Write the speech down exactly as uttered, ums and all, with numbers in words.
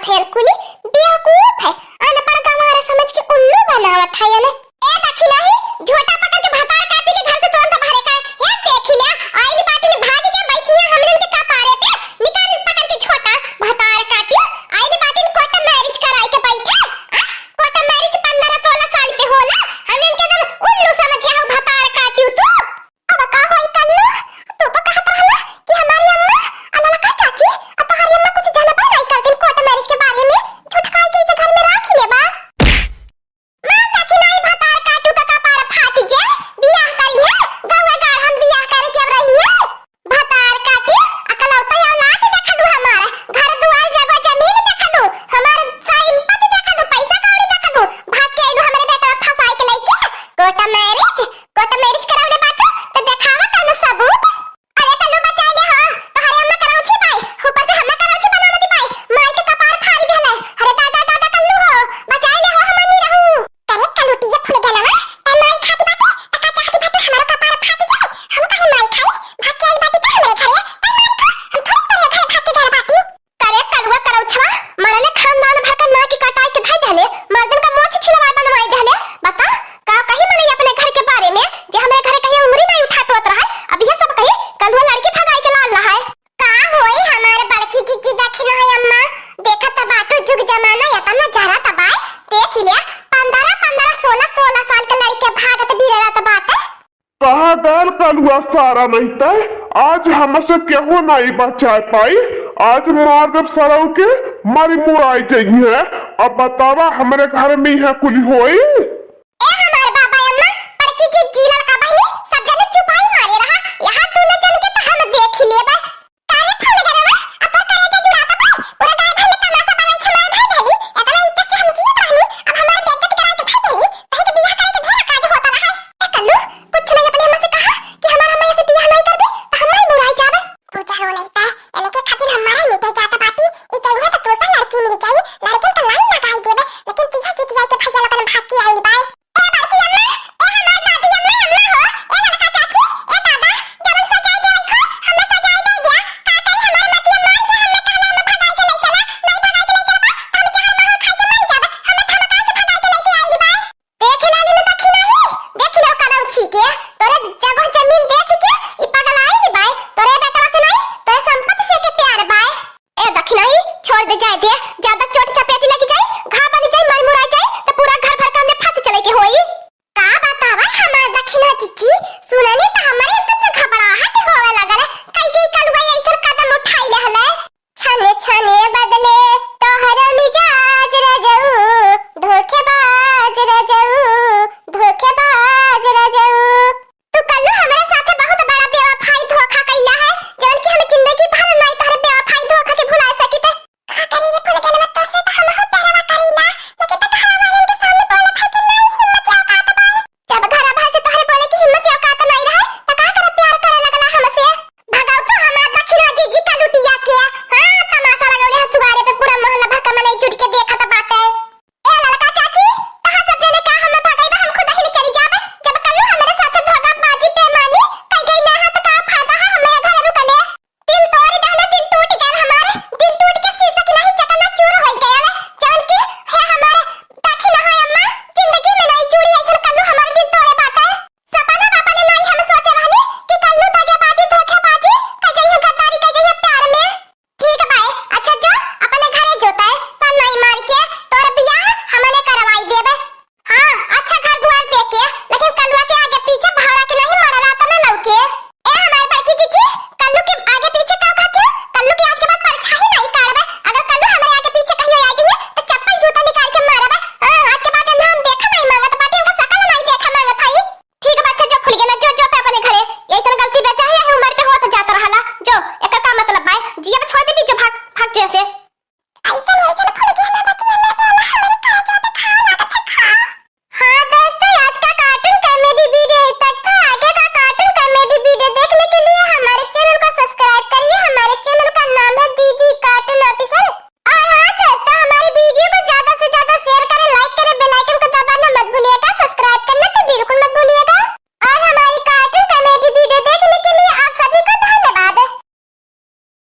फेर कुली बेवकूफ है, अनपढ़ गंवारा समझ के उल्लू बनावत है एने। ए दखिनही, झोटा पकड़ के भतार काटी के घर से तुरंत बाहरे का। हे देखि ले, आइल बाटिन भाग के बैठिया हमनन के कपारे पे, निकाल पकड़ के झोटा, भतार काटी, आइल बाटिन कोर्ट मैरिज कराई के बैठे। आ? कोर्ट मैरिज पन्द्रह सोलह साल पे होला, हमनन के एकदम उल्लू समझिया हो भतार काटी तू। अब का होई कल्लू, तू तो कहत रहला कि हमारी अम्मा, आ ललका चाची, आ तोहारी अम्मा कुछ जानबे नहीं करतीन कोर्ट मैरिज के बारे में, झूठ काहे के इसे घर में राखि लेबा। माँ देखी नाई भतार काटू का कपार फाट जे, बियाह करी है, गौवा गाढ़ हम बियाह करे के अब रही है। भतार काटी, अकलौता औलाद देखलू हमार, घर दुआर जगह जमीन देखलू, हमार संपत्ति देखलू, पैसा कौड़ी देखलू, भाग के अइलू हमरे बेटवा फंसाए के लइके, कोर्ट मैरिज, कोर्ट मैरिज करवले बाटू, तो देखावा कौनो सबूत। अरे कल्लू बचाई ले हो, तोहरे अम्मा करौछी बाई, ऊपर से हम्मा करौछी बनावती बाई, मार के कपार फाड़ी देले। अरे दादा दादा कल्लू हो, बचाई ले हो हमार निरहू। अरे कल्लू टिया फूल गया ना, तै माई खाती बाटे, त का चाहती बाटे हमारा कपार फाटी जाए? हम काहे माई खाई? भाग के आई बाटी का हमरे घरे, तै माई खा, हम थोड़ी तेरे घरे भाग के गए बाटी। करे कलुआ करौछवा, मरले खानदान भर का नाक कटाई के धई देले, मर्दन का मोछ छिलवाई बनवाई देले। बता, का कही मनई अपने घर के बारे में, जे हमरे घरे कहीं उंगली नहीं उठा पावत रहा, अब यह सब कही कलुआ लड़की भगाई के लाल रहा है। का होई हमार बड़की जीजी दखिनही अम्मा, देखत बाटू जुग जमाना एतना जरत बाय, देख ले, पन्द्रह पन्द्रह सोलह सोलह साल के लड़के भागत बिरत बाटे। कहाँ गैल कलुआ सारा नहीं तै? आज हमसे केहू नहीं बचाए पाई। आज मार देब सरऊ के, मारी मुराई जइहे। अब बतावा हमरे घर में है कुल होई? ए हमार बाबा अम्मा, बड़की जी, जी ललका बहिनी, सब जने चुपाई मारे रहा। यहाँ तू न जन के तो हम देख लेबे। कारे फूल गरवा, अब तोर करेजा जुड़ाता बा? पूरा गाय घर में तमाशा बनाई के मार धई देली। एतना इज्जत से हम जियत रहनी, अब हमार बेइज्जत कराई के धई देली। कहीं के बियाह करे के ढेर काज होता रहा। ए कल्लू, कुछ नहीं अपने अम्मा से कहा कि हमार अम्मा ऐसे बियाह नहीं करबे, तो हम नहीं बुराई जाबे। पूजा हो नहीं पाए, एने के खातिर हमारे मिटे जाता बाटी। ई चाहिए तो दूसरा लड़की मिल जाई, लड़किन तो लाइन लगाई देबे, लेकिन बियाह जीत जाई के भैया लगन भाग के आई बाय। ए बड़की अम्मा, ए हमार दादी अम्मा, अम्मा हो, ए ललका चाची, ए दादा, जवन सजाई देवै खो, हमें सजाई दे दिया। का करी हमार मतिया मान के हमें कहला हमें भगाई के ले चला, नहीं भगाई के ले चलबा, त हम जहर माहुर खाई के मर जाब, हमें धमकाई के भगाई के लेके आई बाय। देख लाली में दखिनही, देख लो करौछी के, तोरे जगह जमीन देख के ई पगलाइल बाय, तोरे बेटवा से नहीं, तोरे संपत्ति से के प्यार बाय। ए दखिनही, छोड़ दे जाए दे, ज्यादा चोट